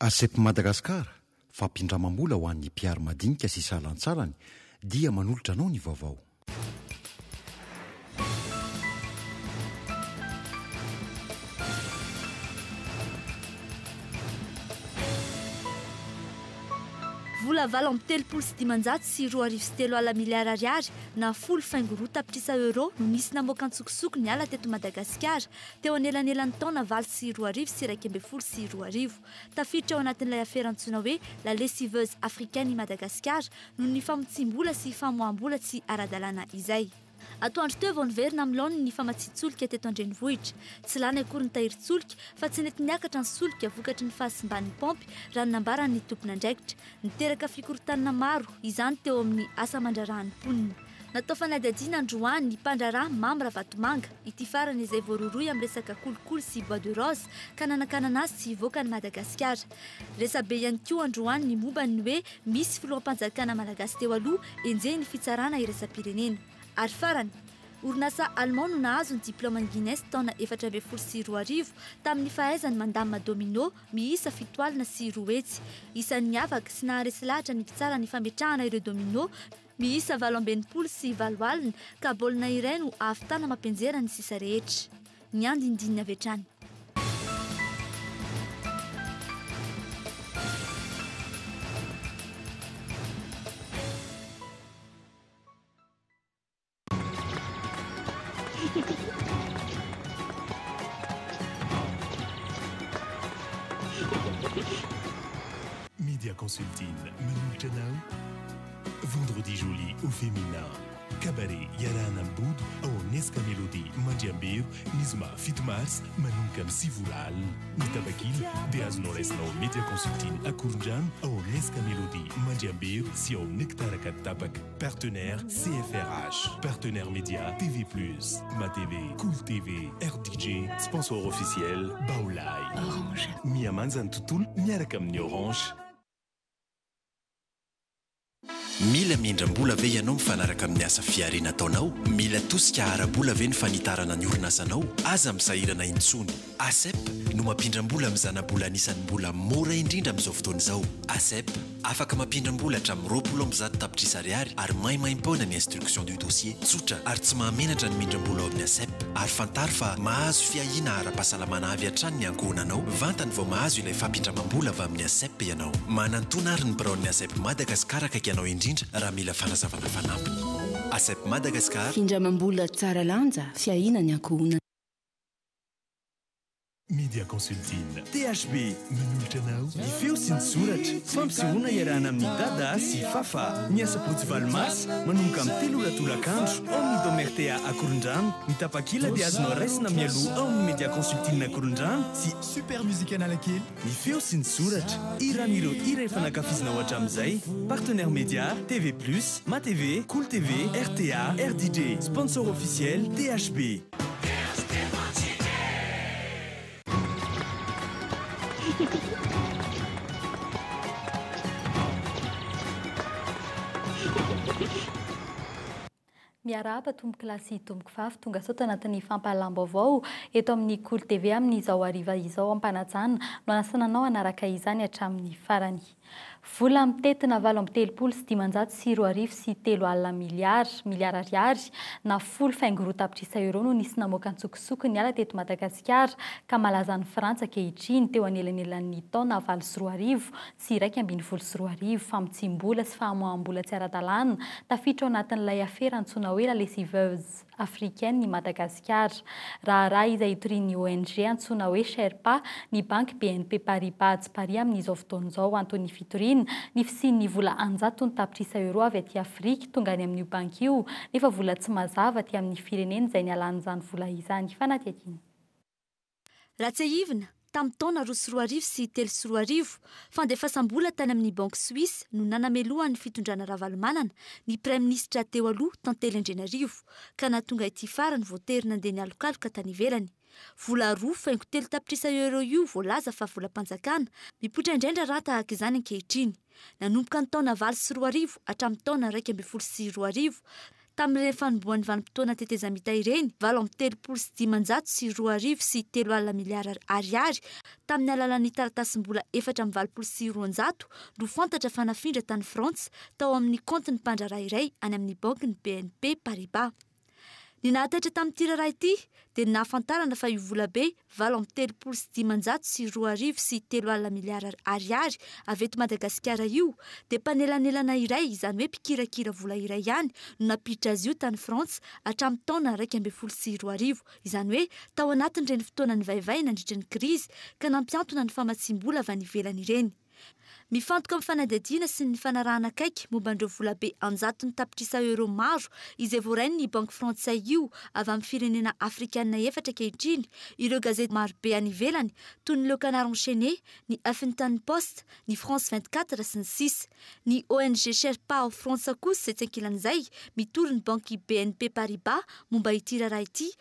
Asep Madagascar, fampindramam-bola ho an'ny mpihary madinika sy salantsalany dia manolotra anao ny vaovao. Vola 2538 miliara ariary na 10,2 tapitrisa euro no nisy namoaka an-tsokosoko niala teto Madagasikara teo anelanelan'ny taona 2008 sy 2011. Tafiditra ao anatin'ilay afera antsoina hoe La lessiveuse africaine i Madagasikara noho ny famotsiam-bola sy famoaham-bola tsy ara-dalàna izay. Atoandro teo vao niverina amin'ny laoniny ny famatsian-tsolika teto an-drenivohitra. Tsy lany akory ny tahirin-tsolika fa tsy nety niakatra ny solika vokatry ny fahasimban'ny paompy raha ny nambaran'ny tompon'andraikitra. Niteraka fikorontanana maro izany teo amin'ny asa aman-draharahan'ny mponina. Natao fanadihadiana androany ny mpandraharaha Mamy Ravatomanga. Ity farany izay voarohirohy amin'ny resaka kolikoly sy bois de rose ka nanakanana azy tsy hivoaka an'i Madagasikara. Resabe ihany koa androany ny momba ny hoe misy filoham-panjakana malagasy teo aloha enjehin'ny fitsarana iraisam-pirenena. Ary farany, orinasa allemand no nahazo ny diplaoman'i Guinness taona 2014 tamin'ny fahaizany mandamina domino miisa 270. Isan'ny niavaka sy naharesy lahatra ny mpitsara ny fametrahana ireo domino Miisa 8068 ka baolina iray no ahavitana mampianjera ny sisa rehetra. Ny andinindininy avy hatrany. Media Consulting manolotra anao Vendredi Joli au Féminin. Cabaret iarahana amin'ny Bodo ao amin'ny Esca Melody Mandriambero ny zoma 7 mars manomboka amin'ny 9 ora alina. Ny tapakila dia azonao raisina ao Media Consulting Akorondrano ao amin'ny Esca Melody Mandriambero sy ao amin'ny Nectar Ankaditapaka. Partenaire CFRH, Partenaire Média TV+, Ma TV, Cool TV, RDJ, Sponsor officiel Baolai. Orange. Mihamanja ny tontolo miaraka amin'ny Orange. Mila mindram-bola ve ianao mifanaraka amin'ny asa fihariana ataonao? Mila tosika ara-bola ve ny fanitarana ny orinasanao? Aza misahirana intsony! Asep no mampindram-bola amin'ny zana-bola anisan'ny mbola mora indrindra amin'izao fotoana izao. Asep, afaka mampindram-bola hatramin'ny 120 tapitrisa ariary ary maimaimpoana ny instruction du dossier. Tsotra ary tsy mahamenatra ny mindram-bola ao amin'ny Asep. Ary fantaro fa mahazo fiahiana ara-pahasalamana avy hatrany ny ankohonanao vantany vao mahazo ilay fampindramam-bola avy amin'ny Asep ianao. Manantona ary ny biraon'ny Asep Madagascar akaiky anao indrindra raha mila fanazavana fanampiny. Asep Madagascar. Findramam-bola tsara lanja, fiahiana ny ankohonana. Media Consulting, THB, manolotra anao. Ny feo sy ny soratra. Fampisehoana iarahana amin'i Dada sy Fafa. Ny asabotsy 8 marsa, manomboka amin'ny 3 ora tolakandro, ao amin'ny Dôme RTA Akorondrano. Ny tapakila dia azonao raisina mialoha ao amin'ny Media Consulting Akorondrano sy. Super Music Analakely. Ny feo sy ny soratra. Hiran'ireo hira efa nankafizinao hatramin'izay. Partenaire Média, TV Plus, Ma TV, Cool TV, RTA, RDJ. Sponsor officiel, THB. Miarahaba tompoko lahy sy tompoko vavy tonga soa tanatin'ny fampahalalam-baovao eto amin'ny Kolo TV amin'izao hariva izao am-panajana no anasana anao hanaraka izany hatramin'ny farany. Vola mitentina 2038 30 miliara, miliara ariary, na 10,2 tapitrisa euros no nisy namoaka an-tsokosoko niala teto Madagasikara ka malaza any Frantsa ankehitriny teo anelanelan'ny taona 2008 sy 2011. Famotsiam-bola sy famoaham-bola tsy ara-dalàna tafiditra ao anatin'ilay afera antsoina hoe la lessiveuse africaine i Madagasikara. Raharaha izay itorian'ny ONG antsoina hoe Sherpa ny banky BNP Paribas atsy Paris amin'izao fotoana izao. Anton'ny fitoriana, ny fisian'ny vola an-jatony tapitrisa euros avy aty Afrika tonga any amin'io banky io nefa vola tsy mazava aty amin'ny firenena izay nialan'izany vola izany. Fanadihadiana. Raha tsiahivina, tamin'ny taona 2002 sy 2003, fandefasam-bola tany amin'ny banky Suisse no nanamelohan'ny fitondrana Ravalomanana ny praiminisitra teo aloha Tantely Andrianarivo, ka nahatonga ity farany voatery nandeha nialokaloka tany ivelany. Vola 2,3 tapitrisa euro io voalaza fa volam-panjakana, mipoitra indraindra raha tahaka izany ankehitriny. Nanomboka ny taona 2008 hatramin'ny taona 2011, Tamin'ireny fanombohan'ny vanim-potoana tetezamita ireny, 238.35 miliara ariary tamin'ny alalan'ny taratasim-bola 284 no fantatra fa nafindra tany Frantsa tao amin'ny kaontin'ny mpandraharaha iray any amin'ny bankin'ny BNP Paribas. Ny nahataitra tamin'ity raharaha ity dia ny nahafantarana fa io volabe 238.230 miliara ariary avy eto Madagasikara io dia mpanelanelana iray, izany hoe mpikirakira vola iray ihany no nampiditra azy io tany Frantsa hatramin'ny taona 2011, izany hoe tao anatin'ireny fotoana nivaivay nandritra ny krizy ka nampiantona ny famatsiam-bola avy any ivelany ireny. Mifantoka amin'ny fanadihadiana sy ny fanarahana akaiky momba an'ireo volabe an-jatony tapitrisa euros maro izay voarain'ny banky frantsay io avy amin'ny firenena afrikana efatra ankehitriny ireo gazety marobe any ivelany toy ny Le Canard Enchaîné, ny Huffington Post, ny France 24 sy ny sisa. Ny ONG Sherpa ao Frantsa kosa etsy ankilan'izay mitory ny banky BNP Paribas momba ity raharaha ity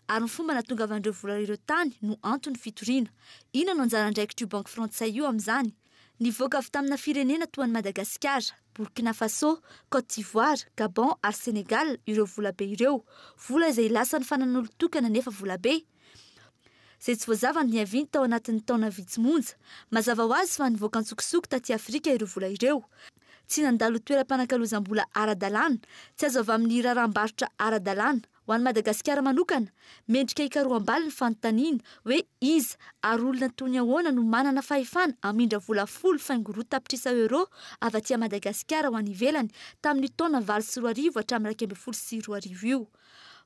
ary ny fomba nahatongavan'ireo vola ireo tany no anton'ny fitoriana. Inona no anjara andraikitr'io banky frantsay io amin'izany? Nivoaka avy tamina firenena toa an'i Madagasikara, Burkina Faso, Côte d'Ivoire, Gabon ary Sénégal ireo volabe ireo. Vola izay lasan'ny fananan'olon-tokana nefa volabe. Izay tsy voazava ny niaviany tao anatin'ny taona vitsy monja. Mazava ho azy fa nivoaka an-tsokosoko taty Afrika ireo vola ireo. Tsy nandalo toeram-panakalozam-bola ara-dalàna, tsy azo avy amin'ny raharaham-barotra ara-dalàna. Ho an'i Madagasikara manokana, mendrika hikaroham-baly ny fanontaniana hoe iza ary olona toy ny ahoana no manana fahefana hamindra vola 10,2 tapitrisa euros avy aty Madagasikara ho any ivelany tamin'io taona 2008 hatramin'ny 2011 io.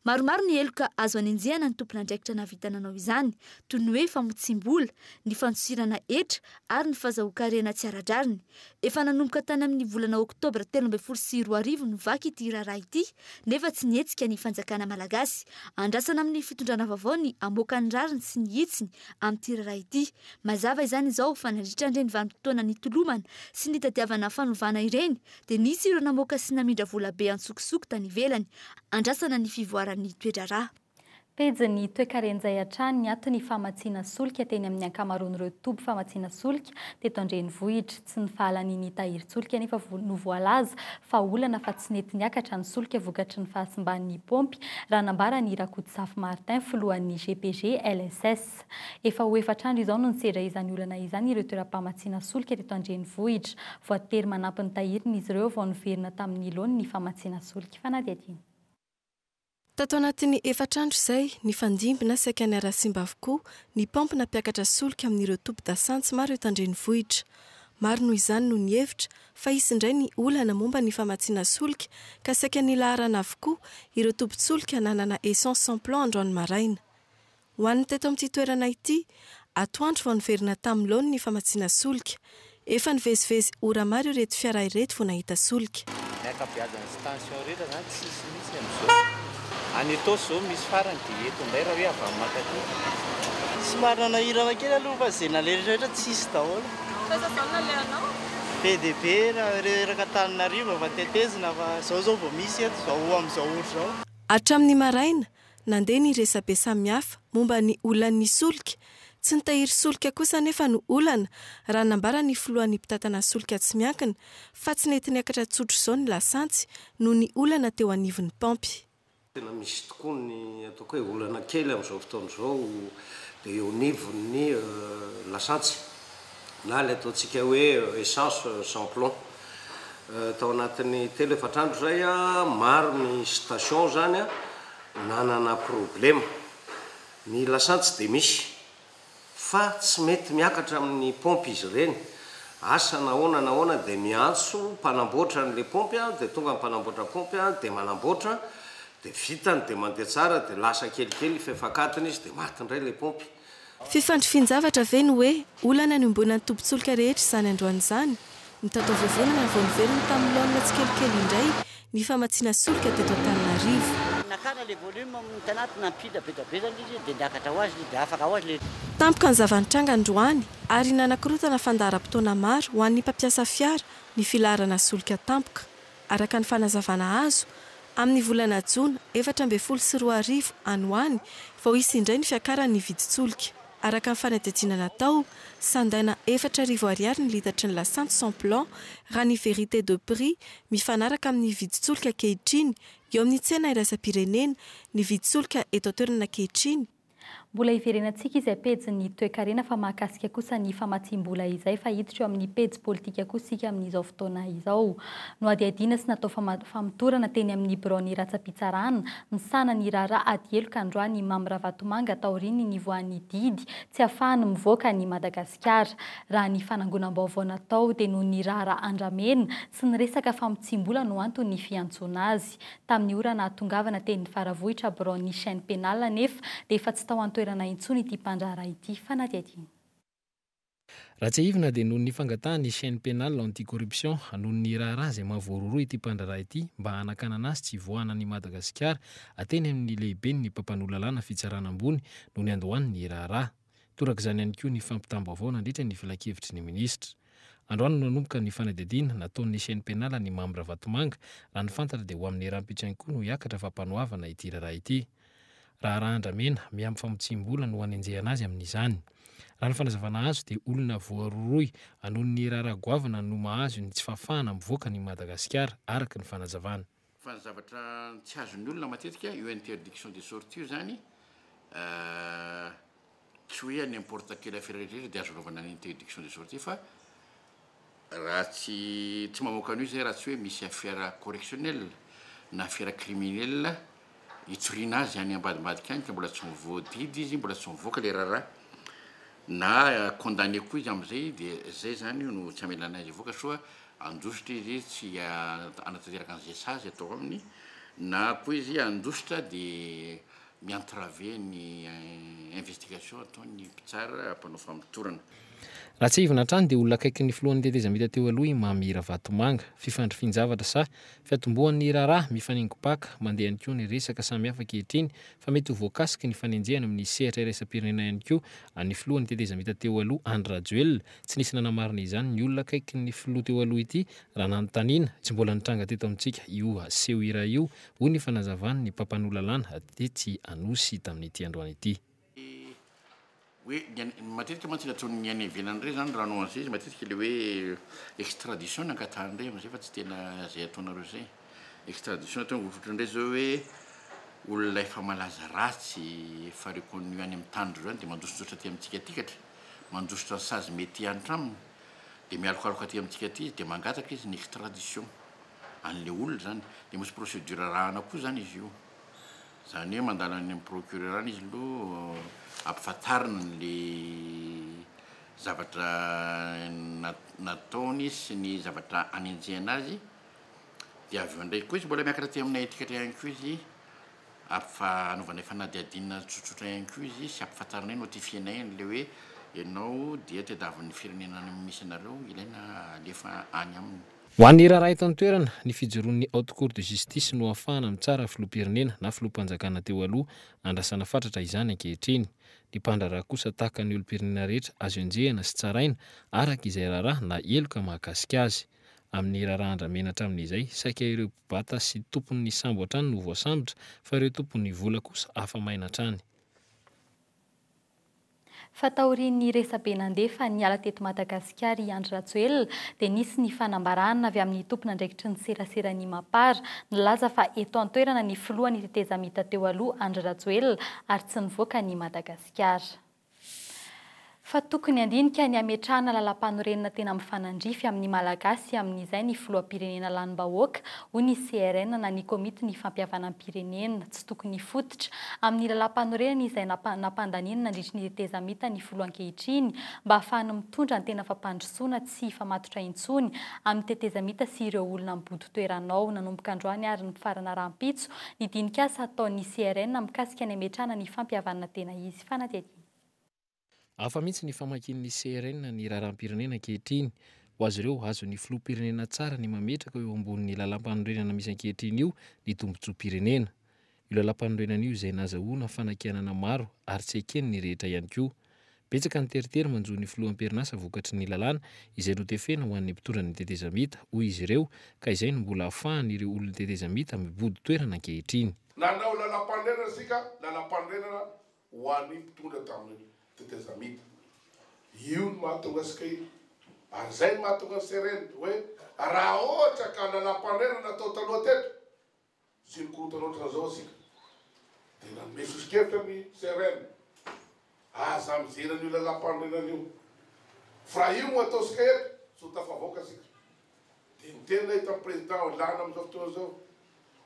Maromaro ny heloka azo anenjehana ny tompon'andraikitra nahavita nanao izany, toy ny hoe famotsiam-bola, ny fandosirana hetra ary ny fazahoan-karena tsy ara-drariny. Efa nanomboka tany amin'ny volana oktobra 2013 no vaky ity raharaha ity nefa tsy nihetsika ny fanjakana malagasy. Andrasana amin'ny fitondrana vaovao ny hamoaka ny rariny sy ny hitsiny amin'ity raharaha ity. Mazava izany izao fa nandritra an'ireny vanim-potoana nitolomana sy nitadiavana fanovana ireny dia nisy ireo namoaka sy namindra volabe an-tsokosoko tany ivelany. Andrasana ny fivoaran'ny toe-draharaha. Pejin'ny toekaren'izay hatrany niato ny famatsiana solika teny amin'ny ankamaroan'ireo toby famatsiana solika teto an-drenivohitra. Tsy ny fahalanian'ny tahirin-tsolika anefa no voalaza fa olana fa tsy nety niakatra ny solika vokatry ny fahasimban'ny paompy, raha nambaran'i Rakotozafy Martin, filohan'ny GPG LSS. Efa ho efatra andro izao no nisedra izany olana izany ireo toeram-pamatsiana solika teto an-drenivohitra. Voatery manampy ny tahiriny izy ireo vao niverina tamin'ny laoniny ny famatsiana solika. Fanadihadiana. Tato anatin'ny efatra andro izay, nifandimby na saika niara-simba avokoa ny paompy nampiakatra solika amin'ireo toby dasantsy maro eto an-drenivohitra. Maro noho izany no nihevitra fa hisy indray ny olana momba ny famatsiana solika ka saika nilaharana avokoa ireo tobin-tsolika nanana essence sans plomb androany maraina. Ho an'ny teto amin'ity toerana ity, atoandro vao niverina tamin'ny laoniny ny famatsiana solika. Efa nivezivezy ora maro ireto fiara ireto vao nahita solika. Ny ankabeazan'ny station rehetra zany tsisy mihitsy amin'izao. Any Itaosy izao misy farany dia eto indray raha hoe avy any mankaty. Somary nanahirana kely aloha fa izay naleha rehetra tsisy daholo. Taiza izao no nalehanao? Be dia be raha reraka Antananarivo efa tetezina fa izao izao vao misy eto izao amin'izao ora izao. Hatramin'ny maraina, Nandeha ny resabe samihafa momba ny olan'ny solika. Tsy ny tahiry solika kosa anefa no olana, raha nambaran'ny filohan'ny mpitantana solika tsy miankina fa tsy nety niakatra tsotr'izao ny lasantsy noho ny olana teo anivon'ny paompy. Tena misy tokoa ny ataoko hoe olana kely amin'izao fotoana izao dia eo anivon'ny lasantsy na ilay ataontsika hoe essence sans plomb. Tao anatin'ny telo efatra andro izay, maro ny station izany nanana problema. Ny lasantsy dia misy fa tsy mety miakatra amin'ny paompy izy ireny. Asa nahoana nahoana dia miantso mpanamboatra an'ilay paompy dia tonga ny mpanamboatra paompy dia manamboatra dia vitany dia mandeha tsara dia lasa kelikely fefak'adiny izy dia maty indray ilay paompy. Fifandrifian-javatra ve ny hoe olana niombonan'ny tobin-tsolika rehetra izany androany izany? Mitatao vovonana vao niverina tamin'ny laonina tsikelikely indray ny famatsiana solika teto Antananarivo. Nakana le volume tanaty nampiditra be dia be zany izy dia niakatra ho azy le dia afaka ho azy le. Tampoka ny zava-nitranga androany ary nanakorontana fandaharam-potoana maro ho an'ny mpampiasa fiara ny filaharana solika tampoka. Araka ny fanazavana azo, amin'ny volana jona 2014 any ho any vao hisy indray ny fiakaran'ny vidin-tsolika. Araka ny fanadihadiana natao, sandaina 4000 ariary ny litatry ny lasantsy sans plomb raha ny vérité de prix mifanaraka amin'ny vidin-tsolika ankehitriny eo amin'ny tsena iraisam-pirenena, ny vidin-tsolika eto an-toerana ankehitriny. Mbola hiverenantsika izay pejin'ny toekarena fa mahakasika kosa ny famatsiam-bola izay fa hiditra eo amin'ny pejy politika kosa isika amin'izao fotoana izao. Nohadihadiana sy natao famotorana teny amin'ny biraon'ny ratsam-pitsarana misahana ny raharaha ady heloka androany i Mamy Ravatomanga taorian'ny nivoahan'ny didy tsy ahafahany mivoaka an'i Madagasikara. Raha ny fanangonam-baovao natao dia noho ny raharaha andramena sy ny resaka famotsiam-bola no anton'ny fiantsoana azy. Tamin'ny ora nahatongavana teny Faravohitra biraon'ny chaine pénale anefa dia efa tsy tao an-toerana intsony ity mpandraharaha ity. Fanadihadiana. Raha tsiahivina dia noho ny fangatahan'ny chaine pénale anti-corruption noho ny raharaha izay mahavoarohirohy ity mpandraharaha ity mba hanakanana azy tsy hivoahana an'i Madagasikara teny amin'ny lehiben'ny mpampanoa lalàna fitsarana ambony no niandohany ny raharaha. Torak'izany ihany koa ny fampitam-baovao nandritra ny filankevitry ny minisitra. Androany no nanomboka ny fanadihadiana nataon'ny chaine pénale an'i Mamy Ravatomanga. Raha ny fantatra dia ho amin'ny rahampitso ihany koa no hiakatra fampanoavana ity raharaha ity. Raharaha andramena, miampy famotsiam-bola no hanenjehana azy amin'izany. Raha ny fanazavana azo dia olona voarohirohy noho ny raharaha goavana no mahazo ny tsy fahafahana mivoaka an'i Madagasikara, araka ny fanazavana. Fa ny zavatra tsy azon'ny olona matetika, io interdiction de sortie io zany, tsy hoe n'importe quelle affaire rehetra rehetra dia azo anaovana ny interdiction de sortie fa raha tsy tsy mamoaka an'io zay raha tsy hoe misy affaire correctionnelle na affaire criminelle hitoriana azy any ambadimbadika any ka mbola tsy voadidy izy, mbola tsy mivoaka le raharaha na condamné koa izy am'zay de zay zany no tsy amelana azy hivoaka soa handositra izy tsy hanatanteraka an'izay sazy atao aminy na koa izy handositra de mi-entraver ny investigation ataon'ny mpitsara mpanao famotorana. Raha tsiahivina hatrany dia olona akaikin'ny filohan'ny tetezamita teo aloha i Mamy Ravatomanga. Fifandrifian-javatra sa fiatombohan'ny raharaha mifaningo-paka mandeha ihany koa ny resaka samihafa ankehitriny fa mety ho voakasiky ny fanenjehana amin'ny sehatra iraisam-pirenena ihany koa ny filohan'ny tetezamita teo aloha Andry Rajoelina. Tsy nisy nanamarina izany ny olona akaikin'ny filoha teo aloha ity raha nanontaniana. Tsy mbola nitranga teto amintsika io seho iray io, hoy ny fanazavan'ny mpampanoa lalàna tetsy Anosy tamin'ity androany ity. Hoe ny any, matetika mantsy ny ataon'ny any ivelany ireny zany raha hanao an'izay izy matetika le hoe extradition no angatahany am'zay fa tsy tena zay ataonareo zay. Extradition atao ohatrohatran'ny ndray zao hoe olona efa malaza ratsy, efa reconnu any amin'ny tanin-dreo any de mandosindositra aty amintsika aty katra, mandositra ny sazy mety hihatra aminy de mialokaloka aty amintsika aty izy de mangataka izy ny extradition an'le olona zany, de misy procédure arahana koa zany izy io. Izany hoe mandalo any amin'ny procureur any izy aloha ampifantarina an'le zavatra nataony sy ny zavatra anenjehana azy, dia avy eo indray koa izy mbola miakatra aty aminay aty ihany koa izy, ampifa- anaovanay fanadihadiana tsotsotra ihany koa izy sy ampifantarinay, notifier-nay an'le hoe ianao dia tadiavin'ny firenena any misy anareo, ilaina alefa any aminy. Ho an'ny raharaha eto an-toerana, ny fijoroan'ny Haute Cour de Justice no ahafahana mitsara filoham-pirenena na filoham-panjakana teo aloha, andrasana fatratra izany ankehitriny. Ny mpandraharaha kosa tahaka ny olom-pirenena rehetra azo enjehina sy tsaraina araka izay raharaha na heloka mahakasika azy. Amin'ny raharaha andramena hatramin'izay, saika ireo mpibata sy tompon'ny sambo hatrany no voasambotra fa ireo tompon'ny vola kosa afa-maina hatrany. Fa taorian'ny resabe nandeha fa niala teto Madagasikara i Andry Rajoelina dia nisy ny fanambarana avy amin'ny tompon'andraikitry ny seraseran'ny Mapar nilaza fa eto an-toerana ny filohan'ny tetezamita teo aloha Andry Rajoelina ary tsy nivoaka an'i Madagasikara. Fa tokony handinika ny hametrahana lalampanorenana tena mifanandrify amin'ny Malagasy amin'izay ny filoham-pirenena lanim-bahoaka, hoy ny CRN na ny Komitin'ny fampihavanam-pirenena. Tsy tokony hifototra amin'ny lalàmpanorenana izay nampandaniana nandritry ny tetezamita ny filoha ankehitriny mba hahafahany mitondra ny tena fampandrosoana tsy hifamatotra intsony amin'ny tetezamita sy ireo olona mibodo toerana ao. Nanomboka androany ary nifarana rahampitso ny dinikasa ataon'ny CRN mikasika ny hametrahana ny fampihavanana tena izy. Fanadihadiana. Hafa mihitsy ny famakian'ny CRN ny raharaham-pirenena ankehitriny. Ho azy ireo, azon'ny filoham-pirenena tsara ny mametraka eo ambonin'ny lalàmpanorenana misy ankehitriny io ny tombontsoam-pirenena. Io lalàmpanorenana io izay nazahoana fanakianana maro ary tsy eken'ny rehetra ihany koa. Betsaka ny teritery manjo ny filoha am-perinasa vokatry ny lalàna izay notefena ho an'ny mpitondra ny tetezamita, hoy izy ireo, ka izay no mbola ahafahan'ireo olon'ny tetezamita mibodo toerana ankehitriny. Nanao lalàmpanorenana isika, lalàmpanorenana ho an'ny mpitondra tamin'ny. tetezamita. Io no mahatonga antsika ito. Ary izay no mahatonga ny CRN hoe raha ohatra ka lalàmpanorenana natao taloha teto, tsy nikorontana ohatran'izao isika. Dia nanome soso-kevitra ny CRN, aza mijery an'io lalàmpanorenana io. Fa raha io no ataontsika eto, tsy ho tafavoaka isika. Dia niteny ilay tamin'ny président Hollande amin'izao fotoana izao,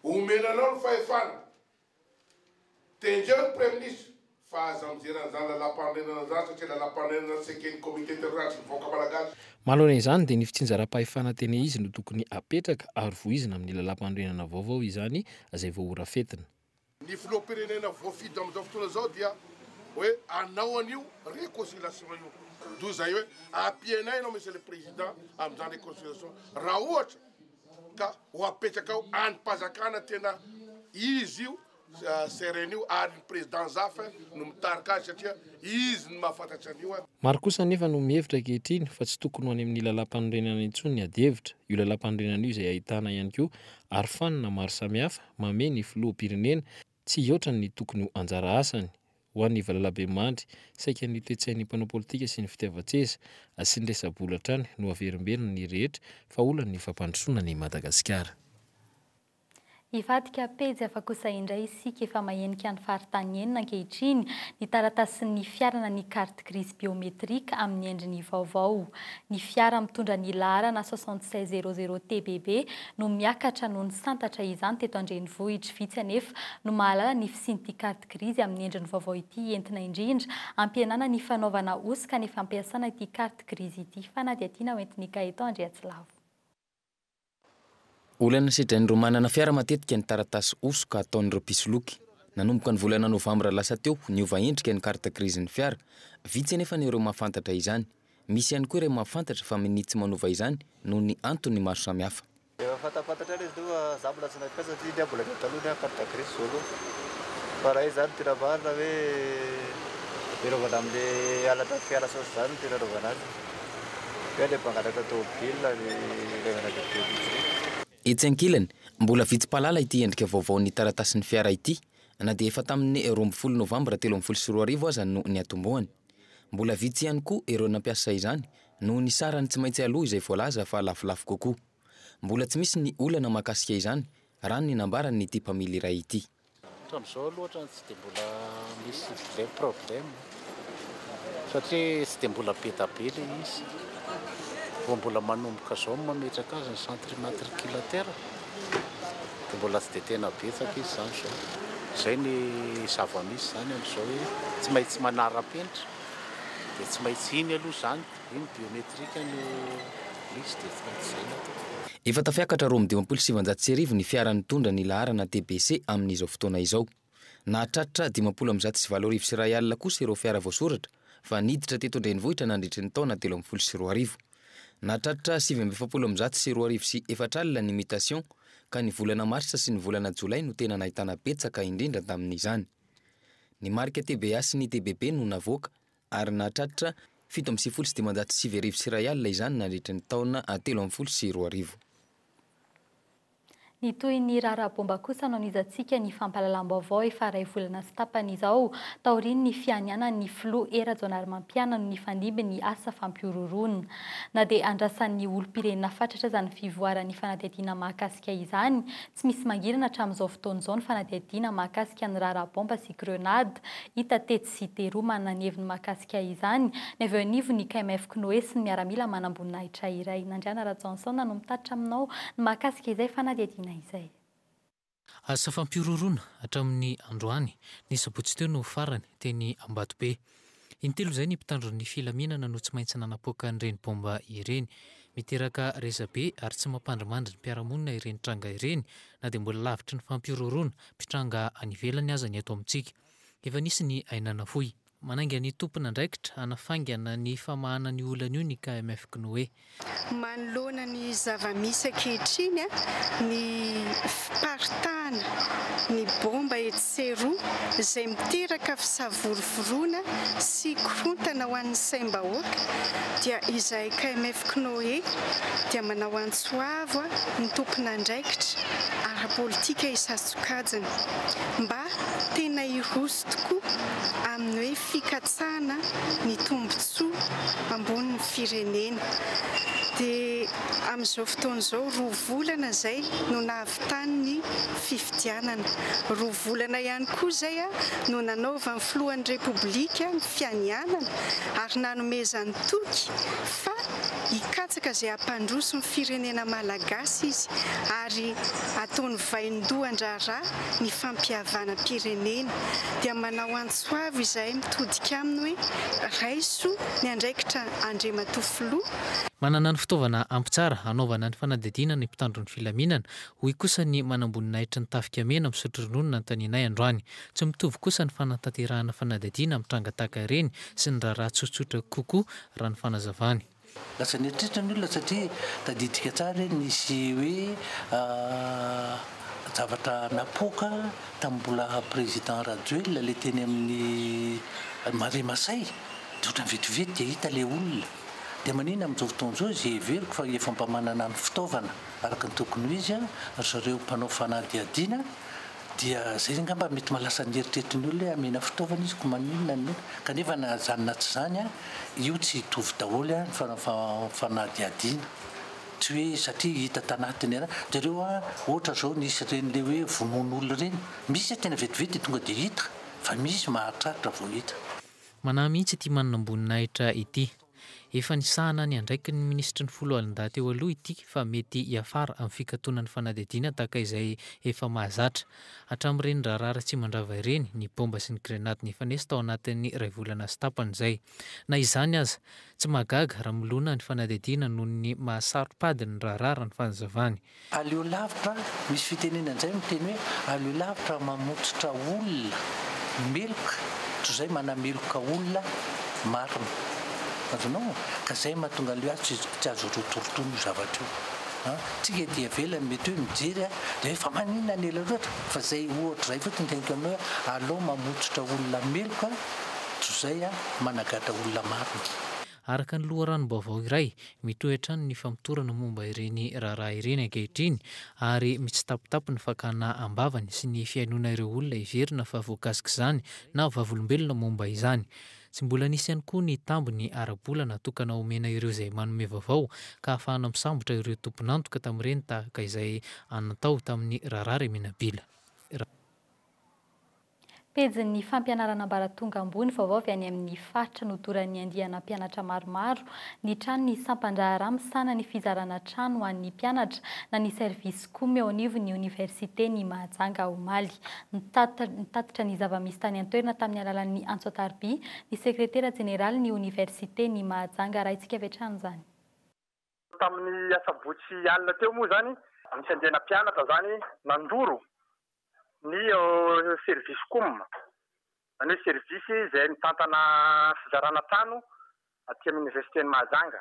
omena anao ny fahefana. Tendreo ny Praiminisitra fa aza mijery an'izany lalàmpanorenana izany satria lalàmpanorenana tsy eken'ny Comité international ny vahoaka malagasy. Manoloana izany dia ny fitsinjaram-pahefana tena izy no tokony apetraka ary voizina amin'ny lalàmpanorenana vaovao izany izay vao horafetina. Ny filoham-pirenena voafidy amin'izao fotoana izao dia hoe hanao an'io réconciliation io. D'où izay hoe ampianay ianao Monsieur le Président amin'izany réconciliation raha ohatra ka ho apetraka ao andrim-panjakana tena izy io CRN io ary ny président Zafy no mitarika azy satria izy no mahafantatra an'io. Maro kosa anefa no mihevitra ankehitriny fa tsy tokony ho any amin'ny lalàmpanorenana intsony ny adihevitra. Io lalàmpanorenana io izay ahitana ihany koa arofanina maro samihafa mamehy ny filoham-pirenena tsy hihoatra ny tokony ho anjara asany. Ho an'ny valalabemandry, saika ny toe-tsain'ny mpanao politika sy ny fitiavan-tseza sy ny resa-bola hatrany no averimberiny ny rehetra fa olan'ny fampandrosoana an'i Madagasikara. Hivadika pejy hafa kosa indray isika efa mahenika ny faritany enina ankehitriny ny taratasin'ny fiara na ny carte grise biométrique amin'ny endriny vaovao. Ny fiara mitondra ny laharana 76 00 TBB no miakatra noho ny santatra izany teto an-drenivohitra. Vitsy anefa no mahalala ny fisian'ity carte grise amin'ny endriny vaovao ity entina indrindra hampihenana ny fanaovana hosoka ny fampiasana ity carte grise ity. Fanadihadiana hoentin'i Gaëtan Andriatsilavo. Olana sedrain'ireo manana fiara matetika ny taratasy hosoka ataon'ireo mpisoloky. Nanomboka ny volana novambra lasa teo, niova endrika ny carte grise-n'ny fiara. Vitsy anefa ireo mahafantatra izany. Misy ihany koa ireo mahafantatra fa minia tsy manova izany noho ny antony maro samihafa. Efa fantapantatra ilay izy aloha fa za mbola tsy nampiasa satria ny ahy mbola ny taloha ny ahy carte grise zao aloha. Fa raha izy zany tena marina hoe iraovana amin'le halatra fiara sy ohatr'izany no tena anaovana azy. Hoe le mpangalatra tômôbila ny ilaivana le biométrique. Etsy ankilany, mbola vitsy mpahalala ity endrika vaovaon'ny taratasin'ny fiara ity na dia efa tamin'ny 12 novambra 2013 aza no niatombohany. Mbola vitsy ihany koa ireo nampiasa izany noho ny sarany tsy maintsy aloa izay voalaza fa lafolafo kokoa. Mbola tsy misy ny olana mahakasika izany raha ny nambaran'ity mpamily iray ity. Hatramin'izao aloha ohatran'ny tsy dia mbola misy ilay problème satria tsy dia mbola be da be ilay izy. Vao mbola manomboka izao no mametraka azy ny centre immatriculateur dia mbola tsy dia tena betsaka izy izany izao. Izay ny zava-misy izany amin'izao hoe tsy maintsy manara-penitra dia tsy maintsy iny aloha izany, iny biométrique no misy dia tsy maintsy izay no atao. Efa tafiakatra 1952 ny fiara nitondra ny laharana TBC amin'izao fotoana izao. Nahatratra 8150 kosa ireo fiara voasoratra fa niditra teto an-drenivohitra nandritry ny taona 2013. Nahatratra 2149 ny mutation ka ny volana marsa sy ny volana jolay no tena nahitana betsaka indrindra tamin'izany. Ny marika TBA sy ny TBB no navoaka ary nahatratra 1997 izany nandritry ny taona 2013. Ny tohin'ny raharaha baomba kosa no anizantsika ny fampahalalam-baovao efa iray volana sy tapany izao taorian'ny fianianan'ny filoha Hery Rajaonarimampianina no nifandimby ny asa fampihorohoroana. Na dia andrasan'ny olom-pirenena fatratra aza ny fivoaran'ny fanadihadiana mahakasika izany, tsy misy mangirana hatramin'izao fotoana izao ny fanadihadiana mahakasika ny raharaha baomba sy grenade hita tetsy sy teroa. Manana ny heviny mahakasika izany ny avy eo anivon'ny KMF Cnoe sy ny miaramila manamboninahitra iray. Nandriana Rajaonson no mitatitra aminao ny mahakasika izay fanadihadiana izay. Asa fampihorohoroana hatramin'ny androany, ny sabotsy teo no farany, teny Ambatobe. Intelo izay ny mpitandro ny filaminana no tsy maintsy nanapoaka an'ireny baomba ireny. Miteraka resabe ary tsy mampandrimandry ny mpiara-monina ireny tranga ireny na dia mbola lavitry ny fampihorohoroana mpitranga any ivelany aza ny eto amintsika. Efa nisy ny aina nafoy. Manainga ny tompon'andraikitra hanafaingana ny famahana an'io olana io ny KMF Cnoe. Manoloana ny zava-misy ankehitriny, ny fiparitahana ny bomba etsy sy eroa izay miteraka fisavorovoroana sy korontana ho an'ny saim-bahoaka dia izahay KMF Cnoe dia manao antso avo ny tompon'andraikitra ara-politika isan-tsokajiny mba tena hiroso tokoa amin'ny hoe. fikatsahana ny tombontsoa ambonin'ny firenena. Dia amin'izao fotoana izao, roa volana izay no nahavitany ny fifidianana. Roa volana ihany koa izay no nanaovan'ny filohan'ny Repoblika ny fianianana ary nanomezany toky fa hikatsaka izay hampandroso ny firenena malagasy izy ary ataony vaindohan-draharaha ny fampihavanam-pirenena. Dia manao antso avo izahay mitodika aminy hoe raiso ny andraikitra Andriamatoa Filoha. Manana ny fitaovana ampy tsara hanaovana ny fanadihadiana ny mpitandro ny filaminana, hoy kosa ny manamboninahitry ny Tafika Mena misotro ronono nanontanianay androany. Tsy mitovy kosa ny fanatanterahana fanadihadiana amin'ny tranga tahaka ireny sy ny raharaha tsotsotra kokoa, raha ny fanazavany. Lasa nieritreritra ny olona satria tadidika tsara hoe nisy hoe zavatra napoaka tamin'ny mbola président Rajoelina ilay teny amin'ny Marais Masay dia ohatran'ny vetivety dia hita ilay olona. Dia maninona amin'izao fotoana izao izy heveriko fa efa mba manana ny fitaovana araka ny tokony ho izy ry zareo mpanao fanadihadiana Dia zay angamba mety mahalasa ny eritreritry ny olona hoe amena fitaovana izy ko maninona no kanefa na zany na tsy zany an, io tsy hitovy daholo an ny fanadihadiana, tsy hoe satria hita tanatin'ny ra, jereo an ohatra zao nisy ireny le hoe vonoan'olona ireny, misy tena vetivety dia tonga dia hita fa misy mahatratra vao hita. Manahy mihitsy ity manamboninahitra ity. Efa nisahana ny andraikiny ny minisitry ny foloalindahy teo aloha ity fa mety hiafara amin'ny fikatonan'ny fanadihadiana tahaka izay efa mahazatra. Hatramin'ireny raharaha Ratsimandrava ireny, ny baomba sy ny grenady nifanesy tao anatin'ny iray volana sy tapany izay. Na izany aza, tsy mahagaga raha milona ny fanadihadiana noho ny maha saro-pady ny raharaha raha ny fanazavany. Aleo lavitra, misy fitenenana izay miteny hoe aleo lavitra mamotsitra olona meloka toy izay manameloka olona marina. Azonao? Ka izay mahatonga an'ilay hoe tsy tsy azo rotorotoana io zavatra io. An! Tsika ety ivelany mety hoe mijery an, dia hoe fa maninona ny ela loatra? Fa izay ohatra izay fotsiny teneniko aminao hoe aleo mamotsitra olona meloka toy izay managadra olona marina. Araka ny loharanom-baovao iray, mitohy hatrany ny famotorana momba ireny raharaha ireny ankehitriny ary mitsitapitapy ny fakana am-bavany sy ny fihainoana ireo olona heverina fa voakasik'izany na vavolombelona momba izany. Tsy mbola nisy ihany koa ny tambiny ara-bola natokana homena ireo izay manome vaovao ka ahafahana misambotra ireo tompon'antoka tamin'ireny tahaka izay natao tamin'ny raharaha Remenabila. Pejin'ny fampianarana ambaratonga ambony vaovao avy any amin'ny faritra nodoran'ny andiana mpianatra maromaro ny tranon'ny sampan-draharaha misahana ny fizarana trano ho an'ny mpianatra na ny service com eo anivon'ny oniversiten'i Mahajanga omaly. Nitatitra ny zava-misy tany an-toerana tamin'ny alalan'ny antso an-tariby ny sekretera jeneralin'ny oniversiten'i Mahajanga. Arahintsika avy hatrany izany. Tamin'ny asabotsy alina teo moa izany, nisy andiana mpianatra izany nandoro ny service com, izany hoe service izay mitantana fizarana trano aty amin'ny oniversiten'i Mahajanga.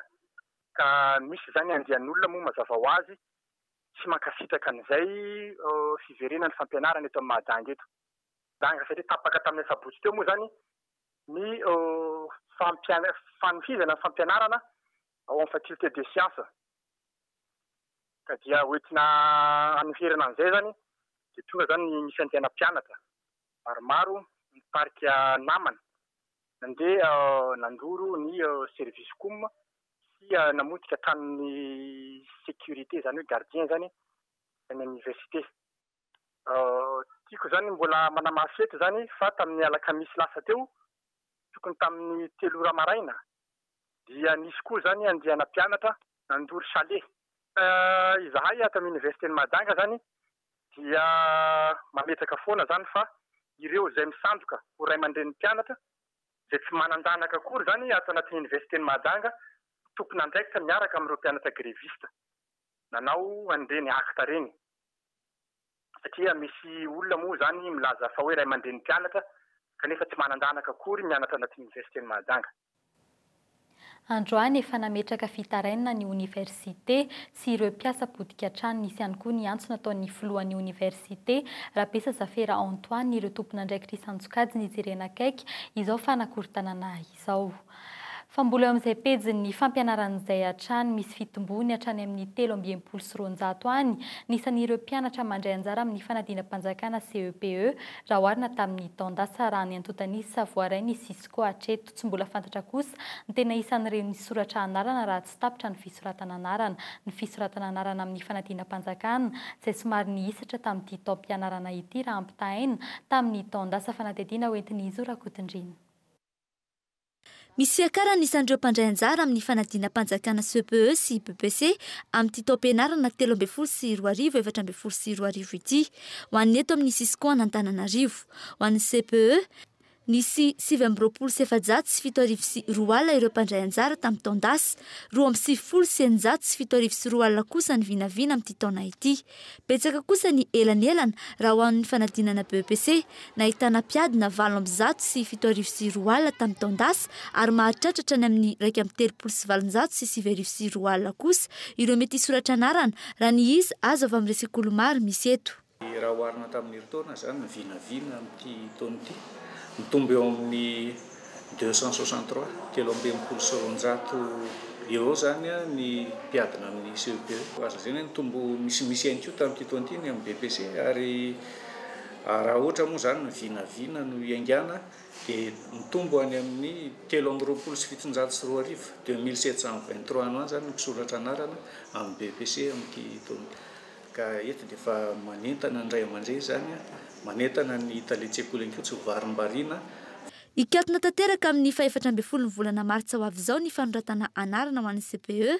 Ka misy izany andian'olona moa mazava ho azy tsy mankasitraka an'izay fiverenan'ny fampianarana eto amin'i Mahajanga eto. Mahajanga satria tapaka tamin'ny asabotsy teo moa izany ny fanohizana ny fampianarana ao amin'ny faculté des sciences. Ka dia hoentina hanoherana an'izay izany dia tonga izany ny misy andiana mpianatra maromaro nitarika namana nandeha nandoro ny service com sy namotika tranon'ny sécurité izany hoe gardien izany any amin'ny université. Tiako izany mbola manamafy eto izany fa tamin'ny alakamisy lasa teo tokony tamin'ny telo ora maraina dia nisy koa izany andiana mpianatra nandoro chalet. Izahay ato amin'ny Oniversiten'i Mahajanga izany dia mametraka foana izany fa ireo izay misandoka ho ray aman-drenin'ny mpianatra izay tsy manan-janaka akory izany ato anatin'ny Oniversiten'i Mahajanga tompon'andraikitra miaraka amin'ireo mpianatra greviste nanao an'ireny acte ireny. Satria misy olona moa izany milaza fa hoe ray aman-drenin'ny mpianatra kanefa tsy manan-janaka akory mianatra anatin'ny Oniversiten'i Mahajanga. Androany efa nametraka fitarainana ny oniversite sy ireo mpiasa potika trano. Nisy ihany koa ny antso nataon'ny filohan'ny oniversite, Rabesa Zafera Antoine, ireo tompon'andraikitra isan-tsokajiny hijerena akaiky izao fanakorontanana izao. Fa mbola eo amin'izay pejin'ny fampianarana izay hatrany, misy fitombony hatrany amin'ny 263 any ny isan'ireo mpianatra mandray anjara amin'ny fanadinam-panjakana CEPE raha oharina tamin'ny taon-dasa raha ny antontan'isa voarain'ny Cisco hatreto. Tsy mbola fantatra kosa ny tena isan'ireo nisoratra anarana raha tsy tapitra ny fisoratana anarana. Ny fisoratana anarana amin'ny fanadinam-panjakana izay somary nihisatra tamin'ity taom-pianarana ity raha ampitahaina tamin'ny taon-dasa fanadihadiana hoentin'i Zo Rakotondriana. Misy fiakarany ny isan'ireo mpandray anjara amin'ny fanadinam-panjakana CEPE sy BEPC amin'ity taom-pianarana 2013 2014 ity, ho an'ny eto amin'ny Cisco an'Antananarivo. Ho an'ny CEPE, nisy 2429 ireo mpandray anjara tamin'ny taon-dasa, 692 kosa ny vinavina amin'ity taona ity. Betsaka kosa ny elanelana raha ho an'ny fanadinana BEPC, nahitana mpiadina 2708 tamin'ny taon-dasa ary mahatratra hatrany amin'ny 231 901 kosa ireo mety hisoratra anarana raha ny isa azo avy amin'ireo sekoly maro misy eto. Raha oharina tamin'ny herintaona izany ny vinavina amin'ity taona ity, mitombo eo amin'ny 263, 263 eo eo izany ny mpiadina amin'ny CEPE. Azo lazaina hoe nitombo misimisy ihany koa tamin'ity taona ity ny amin'ny BEPC ary raha ohatra moa izany ny vinavina no iaingàna dia mitombo any amin'ny 2723, 2723 any ho any izany ny mpisoratra anarana amin'ny BEPC amin'ity taona ity. Ka eto dia efa manentana ny ray aman-dreny izany, manentana ny talen-tsekoly ihany koa tsy ho varimbariana. Hikatona tanteraka amin'ny faha-14 ny volana martsa ho avy izao ny fanoratana anarana ho an'ny CPE.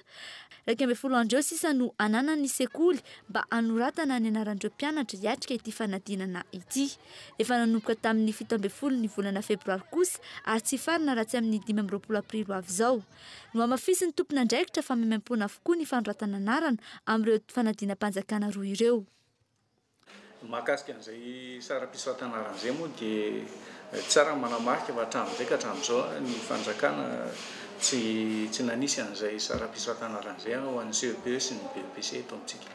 11 andro eo sisa no ananan'ny sekoly mba hanoratana ny anaran'ireo mpianatra hiatrika ity fanadinana ity. Efa nanomboka tamin'ny 17 ny volana febroary kosa ary tsy hifarana raha tsy amin'ny 25 aprily ho avy izao. Nohamafisin'ny tompon'andraikitra fa maimaimpoana avokoa ny fanoratana anarana amin'ireo fanadinam-panjakana roa ireo. Mahakasika an'izay saram-pisoratana anarana izay moa dia tsara ny manamarika fa hatramin'izay ka hatramin'izao ny fanjakana tsy tsy nanisy an'izay saram-pisoratana anarana izay ho an'ny CEPE sy ny BEPC eto amintsika.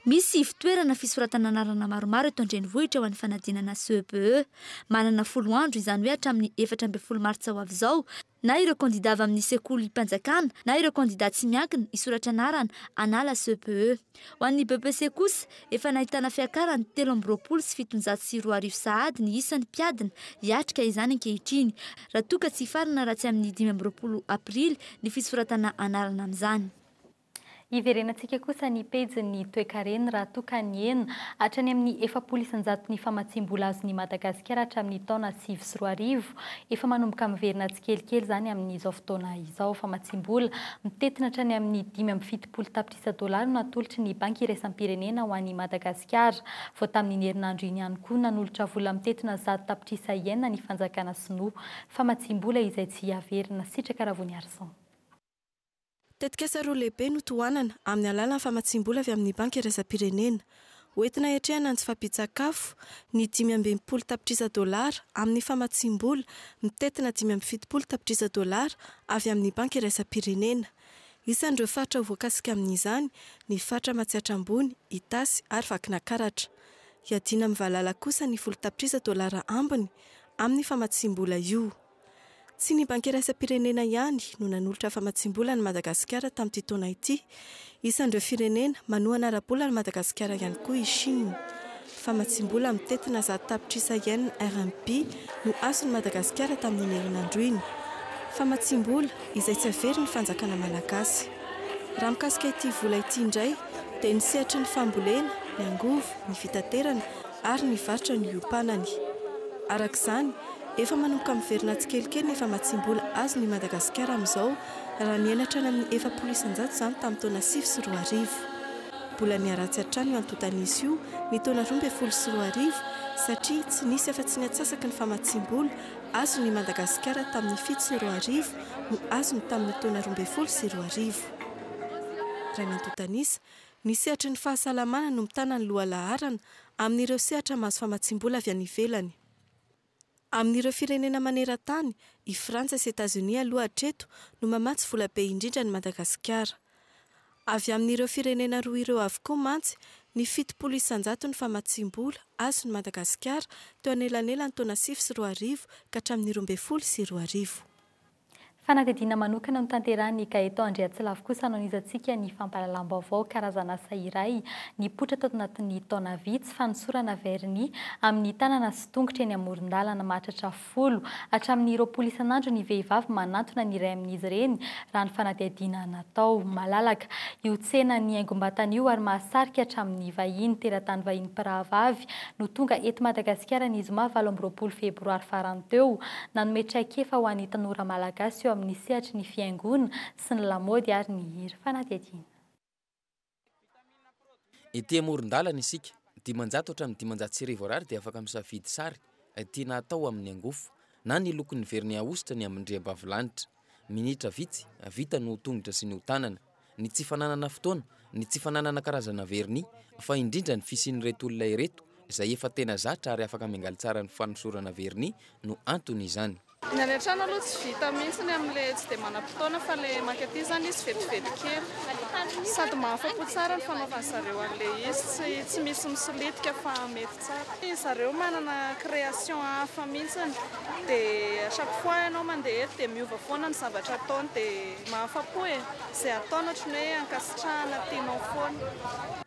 Misy ivon-toerana fisoratana anarana maromaro eto an-drenivohitra ho an'ny fanadinana CEPE. Manana folo andro, izany hoe hatramin'ny 14 martsa ho avy izao, na ireo kandida avy amin'ny sekolim-panjakana na ireo kandida tsy miankina hisoratra anarana hanala CEPE. Ho an'ny BEPC kosa, efa nahitana fiakarany 2723 sahady ny isan'ny mpiadina hiatrika izany ankehitriny, raha toa ka tsy hifarana raha tsy amin'ny 25 aprily ny fisoratana anarana amin'izany. Hiverenantsika kosa ny pejin'ny toekarena raha toa ka nihena hatrany amin'ny 40% ny famatsiam-bola azon'i Madagasikara hatramin'ny taona 2009. Efa manomboka miverina tsikelikely izany amin'izao fotoana izao. Famatsiam-bola mitentina hatrany amin'ny 75 tapitrisa dolara no natolotry ny Banky iraisam-pirenena ho an'i Madagasikara. Vao tamin'iny herinandro iny ihany koa nanolotra vola mitentina 100 tapitrisa yen ny fanjakana sinoa. Famatsiam-bola izay tsy haverina. Sitraka Ravoniarison. Tetikasa roa lehibe no tohanana amin'ny alalan'ny famatsiam-bola avy amin'ny Banky iraisam-pirenena. Hoentina hiatrehana ny tsy fahampian-tsakafo, ny 65 tapitrisa dolara amin'ny famatsiam-bola mitentina 75 tapitrisa dolara avy amin'ny Banky iraisam-pirenena. Isan'ireo faritra ho voakasika amin'izany ny faritra Matsiatra Ambony, Itasy ary Vakinakaratra. Hiadiana amin'ny valala kosa ny folo tapitrisa dolara ambiny amin'ny famatsiam-bola io. Tsy ny Banky iraisam-pirenena ihany no nanolotra famatsiam-bola an'i Madagasikara tamin'ity taona ity. Isan'ireo firenena manohana ara-bola an'i Madagasikara ihany koa i Chine. Famatsiam-bola mitentina 100 tapitrisa yen RMB no azon'i Madagasikara tamin'iny herinandro iny. Famatsiam-bola izay tsy averin'ny fanjakana malagasy. Raha mikasika ity vola ity indray dia ny sehatry ny fambolena, ny angovo, ny fitaterana ary ny varotra no iompanany. Araka izany, Efa manomboka miverina tsikelikely ny famatsiam-bola azon' i Madagasikara amin'izao, raha nihena hatrany amin'ny 40% izany tamin'ny taona 2009. Mbola niharatsy hatrany io antontan'isa io ny taona 2012 satria tsy nisy afa-tsy ny antsasaky ny famatsiam-bola azon' i Madagasikara tamin'ny 2007 no azony tamin'ny taona 2012. Raha ny antontan'isa, ny sehatry ny fahasalamana no mitana ny lohalaharana amin'ireo sehatra mahazo famatsiam-bola avy any ivelany. Amin'ireo firenena maneran-tany, i Frantsa sy Etazonia aloha hatreto no mamatsy vola be indrindra an'i Madagasikara. Avy amin'ireo firenena roa ireo avokoa mantsy ny 70 isan-jaton'ny famatsiam-bola azon'i Madagasikara teo anelanelan'ny taona 2009 ka hatramin'ny 2012. Fanadihadiana manokana notanterahin'i Gaëtan Andriatsilavo kosa no anizantsika ny fampahalalam-baovao karazan'asa iray nipoitra tato anatin'ny taona vitsy, fanosorana vernis amin'ny tanana sy tongotra eny amoron-dalana mahatratra folo hatramin'ny 20 isan'andro ny vehivavy manantona ny iray amin'izy ireny raha ny fanadihadiana natao. Malalaka io tsenan'ny haingom-batana io ary mahasarika hatramin'ny vahiny teratany vahiny mpirahavavy no tonga eto Madagasikara ny zoma 28 febroary farany teo. Nanome traikefa ho an'ny tanora malagasy eo amin'ny sehatry ny fihaingoana sy ny lamaody ary ny hira. Fanadihadiana. Ety amoron-dalana isika, 500 hatramin'ny 1500 ariary dia afaka misafidy sary tiana hatao amin'ny angofo na ny lokon'ny vernis ahosotra ny amindriambavilanitra. Minitra vitsy, vita ny ho tongotra sy ny ho tanana. Ny tsy fananana fotoana, ny tsy fananana karazana vernis, fa indrindra ny fisian'ireto olona ireto izay efa tena zatra ary afaka miangaly tsara ny fanosorana vernis no antony izany. Ny any an-trano aloha tsy vita mihitsy ny amin'ilay tsy dia manam-potoana fa ilay mankaty izany izy vetivety kely. Sady mahafa-po tsara ny fanaovan'ny zareo an'ilay izy, tsy tsy misy misolitika fa mety tsara. Zareo manana création hafa mihitsy dia à chaque fois ianao mandeha eto dia miova foana ny zavatra ataony dia mahafa-po e! Izay ataony ohatran'ny hoe ankasitrahana tianao foana.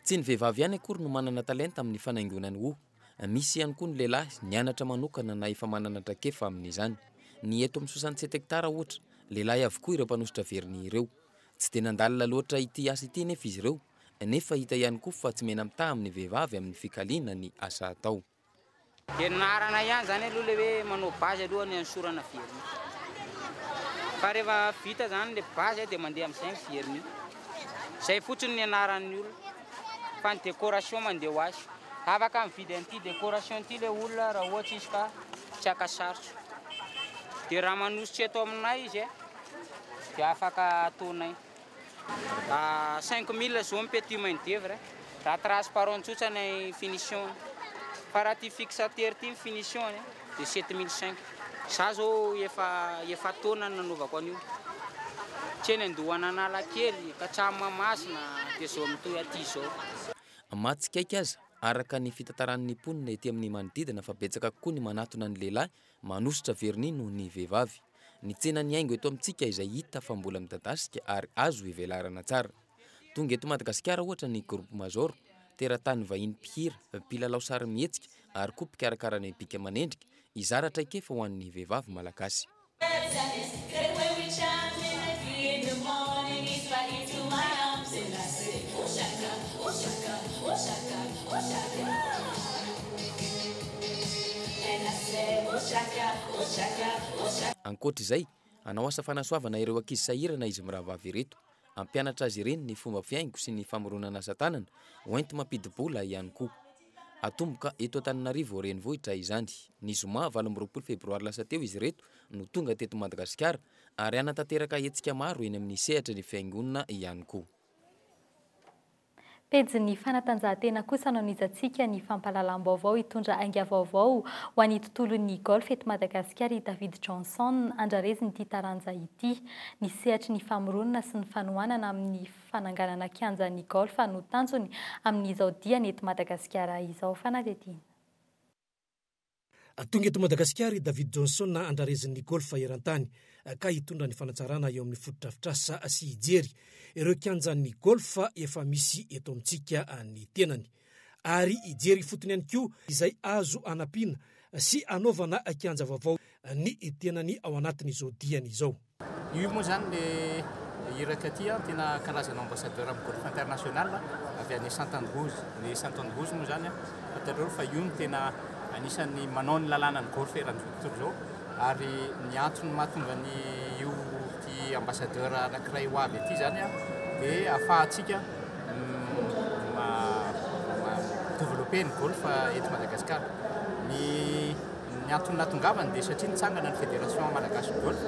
Tsy ny vehivavy ihany akory no manana talenta amin'ny fanaingoana ny hoho. Misy ihany koa ny lehilahy nianatra manokana na efa manana traikefa amin'izany. Ny eto amin'ny 67 hectares ohatra, lehilahy avokoa ireo mpanosotra vernis ireo. Tsy dia nandalina loatra ity asa ity anefa izy ireo, nefa hita ihany koa fa tsy mena-mitaha amin'ny vehivavy amin'ny fikaliana ny asa atao. Ianarana ihany izany aloha ilay hoe manao base aloha ny hanosorana vernis. Fa rehefa vita izany ilay base dia mandeha amin'izay ny vernis. Izay fotsiny ny anaran'ny olona. Fa ny décoration mandeha ho azy. Afaka mividy an'ity décoration ity ilay olona raha ohatra izy ka tsy haka sarotra. Dia raha manosotra eto aminay izy dia afaka ataonay. 5000 izao ny petit main d'oeuvre, raha transparent tsotra ny finition-ny. Fa raha ity fixateur ity ny finition-ny dia 7500. Za zao efa efa-taona no nanaovako an'io. Tsy eny Andohan'Analakely ka hatramin'i Mahamasina dia izao mitohy aty izao. Mahatsikaiky aza, araka ny fitantaran'ny mponina ety amin'ny manodidina fa betsaka kokoa ny manatona ny lehilahy manosotra vernis noho ny vehivavy. Ny tsenan'ny haingo eto amintsika izay hita fa mbola midadasika ary azo ivelarana tsara. Tonga eto Madagasikara ohatra ny Groupe Major, teratany vahiny mpihira, mpilalao sarimihetsika ary koa mpikarakara ny bika aman'endrika, hizara traikefa ho an'ny vehivavy malagasy. Ankoatra izay, hanao asa fanasoavana ireo ankizy sahirana izy mirahavavy ireto. Hampianatra azy ireny ny fomba fihaingo sy ny famoronana asa tanana hoenti-mampidi-bola ihany koa. Hatomboka eto Antananarivo renivohitra izany. Ny zoma 28 febroary lasa teo izy ireto no tonga teto Madagasikara ary hanatanteraka hetsika maro eny amin'ny sehatry ny fihaingoana ihany koa. Pejin'ny fanatanjahantena kosa no anizantsika ny fampahalalam-baovao hitondra ainga vaovao ho an'ny tontolon'ny golf eto Madagasikara i David Johnson andrarezin'ity taranja ity. Ny sehatry ny famoronana sy ny fanohanana amin'ny fananganana kianjan'ny golf no tanjony amin'izao diany eto Madagasikara izao. Fanadihadiana. Tonga eto Madagasikara i David Johnson andrarezin'ny golf eran-tany ka hitondra ny fanatsarana eo amin'ny fotodrafitrasa sy hijery ireo kianjan'ny golf efa misy eto amintsika ny tenany ary hijery ifotony ihany koa izay azo anampiana sy anaovana kianja vaovao ny tenany ao anatin'izao diany izao. Io moa izany le iraka aty an, tena karazana ambassadeur amin'ny golf international avy any Saint Andrews. Ny Saint Andrews moa izany an, fantatrareo fa io no tena anisan'ny manao ny lalànan'ny golf eran'izao tontolo izao ary ny antony mahatonga ny io ity ambassadeur anankiray ho avy aty izany an dia ahafahantsika mi-developper ny golf eto Madagasikara. Ny Ny antony nahatongavany dia satria nitsangana ny Fédération Malagasy ny Golf.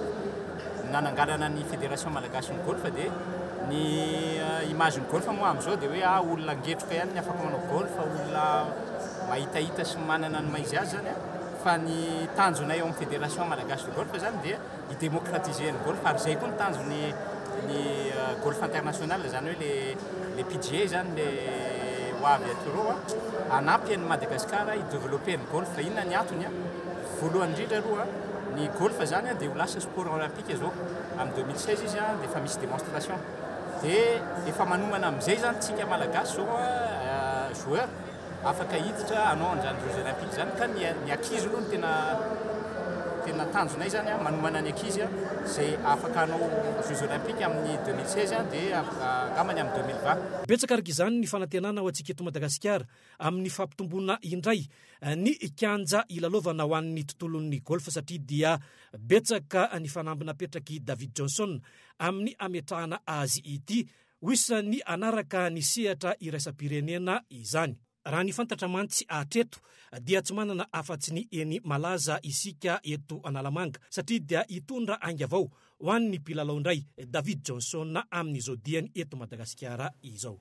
Ny nananganana ny Fédération Malagasy ny Golf dia ny image ny golf moa amin'izao dia hoe ah olona ngetroka ihany ny afaka manao golf, olona mahitahita sy manana ny maha izy azy izany an. Fa ny tanjonay ao amin'ny Fédération Malagasy de Golf izany dia hi-démocratiser ny golf ary izay koa ny tanjon'ny ny golf international izany hoe le le PGA izany le ho avy aty ireo a, hanampy an'i Madagasikara hi-developper ny golf. Inona ny antony a? Voalohany indrindra aloha Ny golf zany dia ho lasa sport olympique zao amin'ny 2016 izy dia efa misy démonstration. Dia efa manomana amin'izay zany tsika Malagasy zao joueur afaka hiditra hanao an'izany Jeux olympiques izany ka ny ny ankizy aloha no tena tena tanjonay zany manomana ny ankizy izay afaka hanao Jeux olympiques amin'ny 2016 dia angambany amin'ny 2020. Betsaka araka izany ny fanantenana ho antsika eto Madagasikara amin'ny fampitomboana indray ny kianja hilalaovana ho an'ny tontolon'ny golf satria dia betsaka ny fanamby napetrak'i David Johnson amin'ny hametrahana azy ity Ho isan'ny hanaraka ny sehatra iraisam-pirenena izany. Raha ny fantatra mantsy hatreto dia tsy manana afa-tsy ny eny Malaza isika eto Analamanga satria dia hitondra ainga vao ho an'ny mpilalao indray David Johnson amin'izao diany eto Madagasikara izao.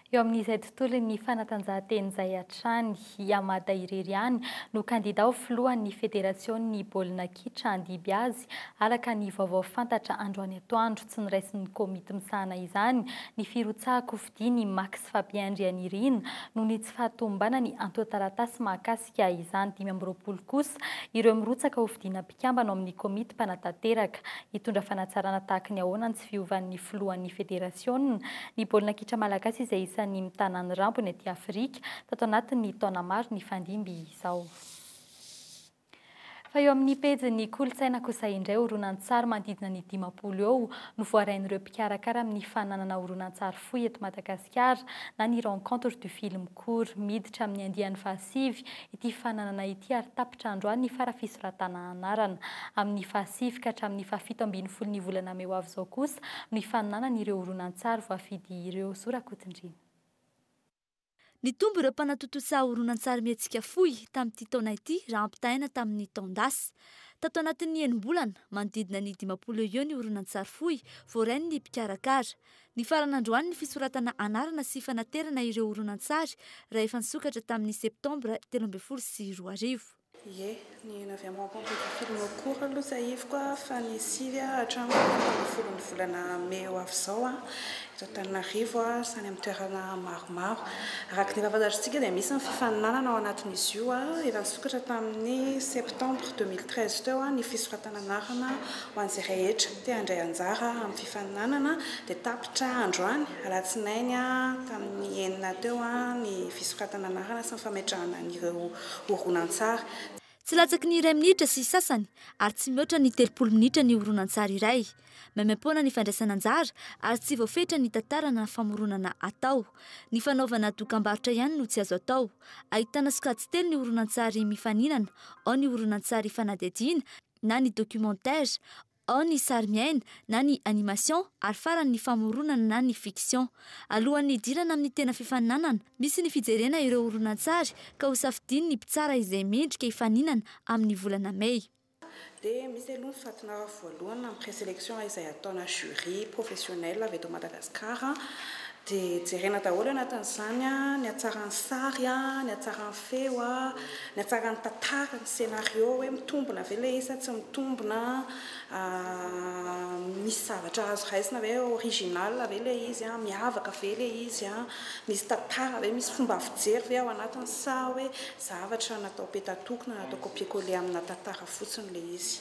Eo amin'izay tontolon'ny fanatanjahantena izay hatrany, i Amada irery ihany no kandida ho filohan'ny federasionin'ny baolina kitra handimby azy, araka ny vaovao fantatra androany atoandro. Tsy noraisin'ny komity misahana izany ny firotsahan-kofidin'i Max Fabien Andrianirina noho ny tsy fahatomombanany antontan-taratasy mahakasika izany. 25 kosa ireo mirotsaka hofidiana mpikambana ao amin'ny komity mpanatanteraka. Hitondra fanatsarana tahaka ny ahoana ny tsy fiovan'ny filohan'ny federasiona ny baolina kitra malagasy izay isan'ny mitana ny rambony aty Afrika tato anatin'ny taona maro nifandimby izao. Fa eo amin'ny pejin'ny kolontsaina kosa indray, horonantsary manodidina ny 50 eo no voarain'ireo mpikarakara amin'ny fananana horonantsary fohy eto Madagasikara na ny Rencontre du film court. Miditra amin'ny andiany fahasivy ity fananana ity ary tapitra androany ny fara-fisoratana anarana. Amin'ny fahasivy ka hatramin'ny fahafito ambin'ny ny volana mey ho avy izao kosa no hifaninanana ireo horonantsary voafidy ireo. Zo Rakotondriana. Nitombo ireo mpanatontosa horonantsary mihetsika fohy tamin'ity taona ity raha ampitahaina tamin'ny taon-dasa. Tato anatin'ny enim-bolana, manodidina ny 50 eo eo ny horonantsary fohy voarain'ny mpikarakara. Nifarana androany ny fisoratana anarana sy fanaterana ireo horonantsary raha efa nisokatra tamin'ny septambra 2013. Ie, ny neuvième rencontre du film court aloha tsiahiviko fa ny 9 hatramin'ny 17 ny volana mey ho avy izao eto Antananarivo sy any amin'ny toerana maromaro. Araka ny efa fantatritsika dia misy ny fifaninanana ao anatin'izy io. Efa nisokatra tamin'ny septembre 2013 teo ny fisoratana anarana ho an'izay rehetra te handray anjara amin'ny fifaninanana dia tapitra androany alatsinainy tamin'ny 6 teo ny fisoratana anarana sy ny fametrahana an'ireo horonantsary. Tsy latsaky ny iray minitra sy sasany ary tsy mihoatra ny 30 minitra ny horonantsary iray. Maimaimpoana ny fandraisana anjara ary tsy voafetra ny tantara na famoronana atao. Ny fanaovana dokam-barotra ihany no tsy azo atao. Ahitana sokajy telo ny horonantsary mifaninana, ao ny horonantsary fanadihadiana na ny documentaire, ao ny sary miaina na ny animation ary farany ny famoronana na ny fiction. Alohan'ny hidirana amin'ny tena fifaninanana, misy ny fijerena ireo horonantsary ka ho safidian'ny mpitsara izay mendrika hifaninana amin'ny volana mey. Dia misy aloha ny fatina voalohany na ny présélection izay ataona jury professionnel avy eto Madagasikara. Dia jerena daholo anatin'izany ny hatsaran'ny sary, ny hatsaran'ny feo, ny hatsaran'ny tantara, ny scénario hoe mitombina ve ilay izy sa tsy mitombina, misy zavatra azo raisina ve, original ve ilay izy, miavaka ve ilay izy, misy tantara ve, misy fomba fijery ve ao anatiny sa hoe zavatra natao petatoko na natao copier-coller amina tantara fotsiny ilay izy.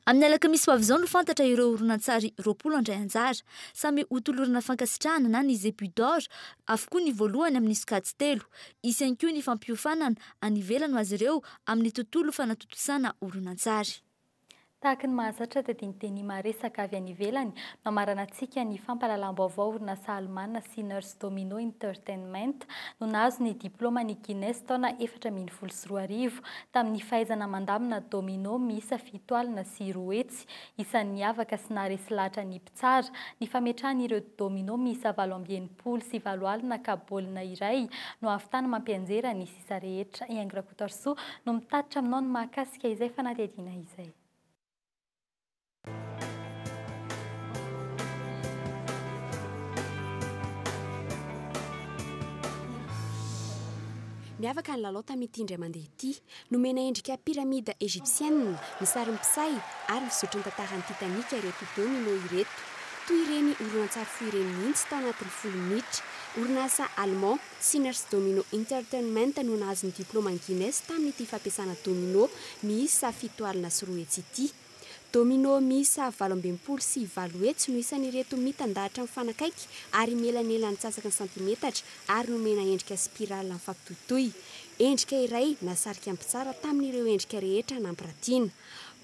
Amin'ny alakamisy ho avy izao no fantatra ireo horonantsary 20 handray anjara. Samy hotolorana fankasitrahana na ny Zébu d'or avokoa ny voalohany amin'ny sokajy telo. Hisy ihany koa ny fampiofanana any ivelany ho azy ireo amin'ny tontolo fanatontosana horonantsary. Tahaka ny mahazatra dia ny teny maresaka avy any ivelany no hamaranantsika ny fampahalalam-baovao. Orinasa alemana Sinners Domino Entertainment no nahazo ny diplaoma ny Guinness taona 2014 tamin'ny fahaizana mandamina domino miisa 270. Isan'ny niavaka sy naharesy lahatra ny mpitsara ny fametrahana ireo domino miisa 868 ka baolina iray no ahavitana mampianjera ny sisa rehetra. I Haingo Rakotoarisoa no mitatitra aminao ny mahakasika izay fanadihadiana izay. Miavaka ny lalao tamin'ity indray mandeha ity. Nomena endrika pyramide égyptienne, ny sarin'ny mpisay ary ny fizotry ny tantaran'ny Titanic ireto domino ireto. Toy ireny horonantsary fohy ireny mihitsy tao anatin'ny folo minitra. Orinasa Allemand, Sinners Domino Entertainment no nahazo ny diplaoman'i Guinness tamin'ity fampiasana domino miisa 270 ity. Domino miisa 868 no isan'ireto mitandahatra mifanakaiky ary mielanela antsasaky ny santimetatra ary nomena endrika spirale mifampitohitohy. Endrika iray nahasarika ny mpitsara tamin'ireo endrika rehetra nampiratiana.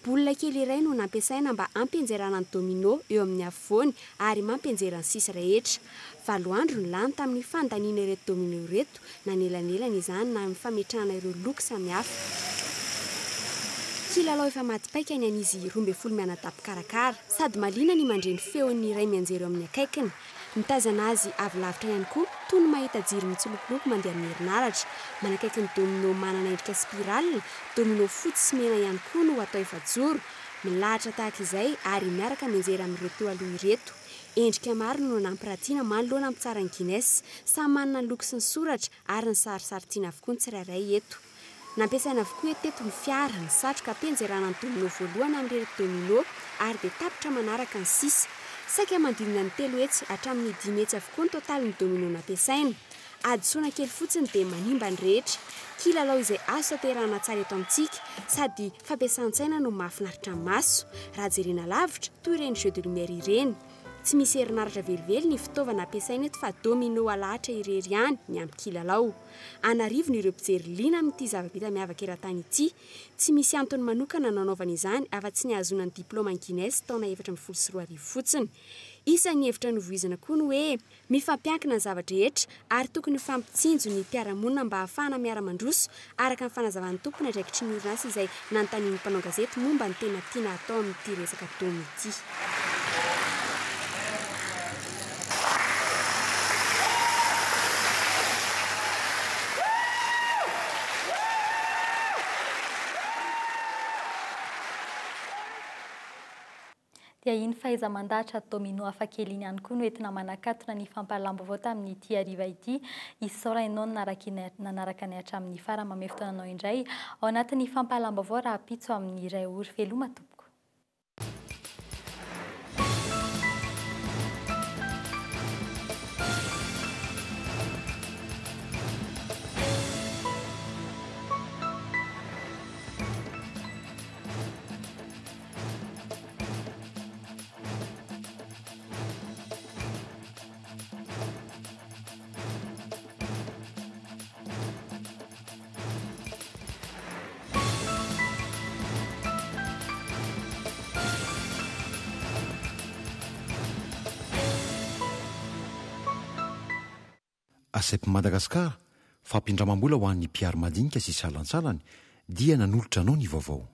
Baolina kely iray no nampiasaina mba hampianjerana ny domino eo amin'ny afovoany ary mampianjera ny sisa rehetra. Valo andro no lany tamin'ny fandaniana ireto domino ireto, nanelanelana izany na amin'ny fametrahana ireo loko samihafa. Kilalao efa maty paika ny an'izy 12 mianadahy mpikarakara. Sady mahaliana ny mandre ny feon'ny iray mianjera eo amin'ny akaikiny. Mitazana azy avy lavitra ihany koa, toy ny mahita jiro mitsilopilopy mandeha amin'ny herinaratra. Manakaiky ny domino manana endrika spirale, domino fotsy sy mena ihany koa no atao efajoro. Milahatra tahaka izay ary miaraka mianjera amin'ireo teo aloha ireto. Endrika maro no nampiratiana manoloana ny mpitsaran'ny Guinness. Samy manana ny loko sy ny soratra ary ny sarisary tiana avokoa ny tsirairay eto. Nampiasaina avokoa teto ny fiara, ny satroka ampianjerana ny domino voalohany amin'ireto domino ary dia tapitra manaraka ny sisa. Saika manodidina ny 300 hatramin'ny 500 avokoa ny totalin'ny domino nampiasaina. Hadisoana kely fotsiny dia manimba ny rehetra. Kilalao izay azo tanterahana tsara eto amintsika, sady fampiasan-tsaina no mahafinaritra ny maso. Raha jerena lavitra, toy ireny jeu de lumière ireny. Tsy misy herinaratra velively ny fitaovana ampiasaina eto fa domino alahatra irery ihany ny ampy kilalao. An'arivony ireo mpijery liana amin'ity zava-bita miavaka eran-tany ity. Tsy misy antony manokana nanaovana izany afa-tsy ny hahazoana ny diplaoman'i Guinness taona 2014 fotsiny. Isan'ny hevitra novoizina koa ny hoe mifampiankina ny zava-drehetra ary tokony hifampitsinjo ny mpiara-monina mba hahafahana miara-mandroso, araka ny fanazavan'ny tompon'andraikitry ny orinasa izay nanontanian'ny mpanao gazety momba ny tena tiana hatao amin'ity resaka domy ity. Dia iny fahaiza-mandahatra domino hafakely iny ihany koa no entina manakatona ny fampahalalam-baovao tamin'ity hariva ity. Isaorana ianao nanaraka anay hatramin'ny farany. Mamehy fotoana anao indray ao anatin'ny fampahalalam-baovao rahampitso amin'ny iray ora. Veloma tompoko. ACEP Madagascar, fampindramam-bola ho an'ny mpihary madinika sy salantsalany, dia nanolotra anao ny vaovao.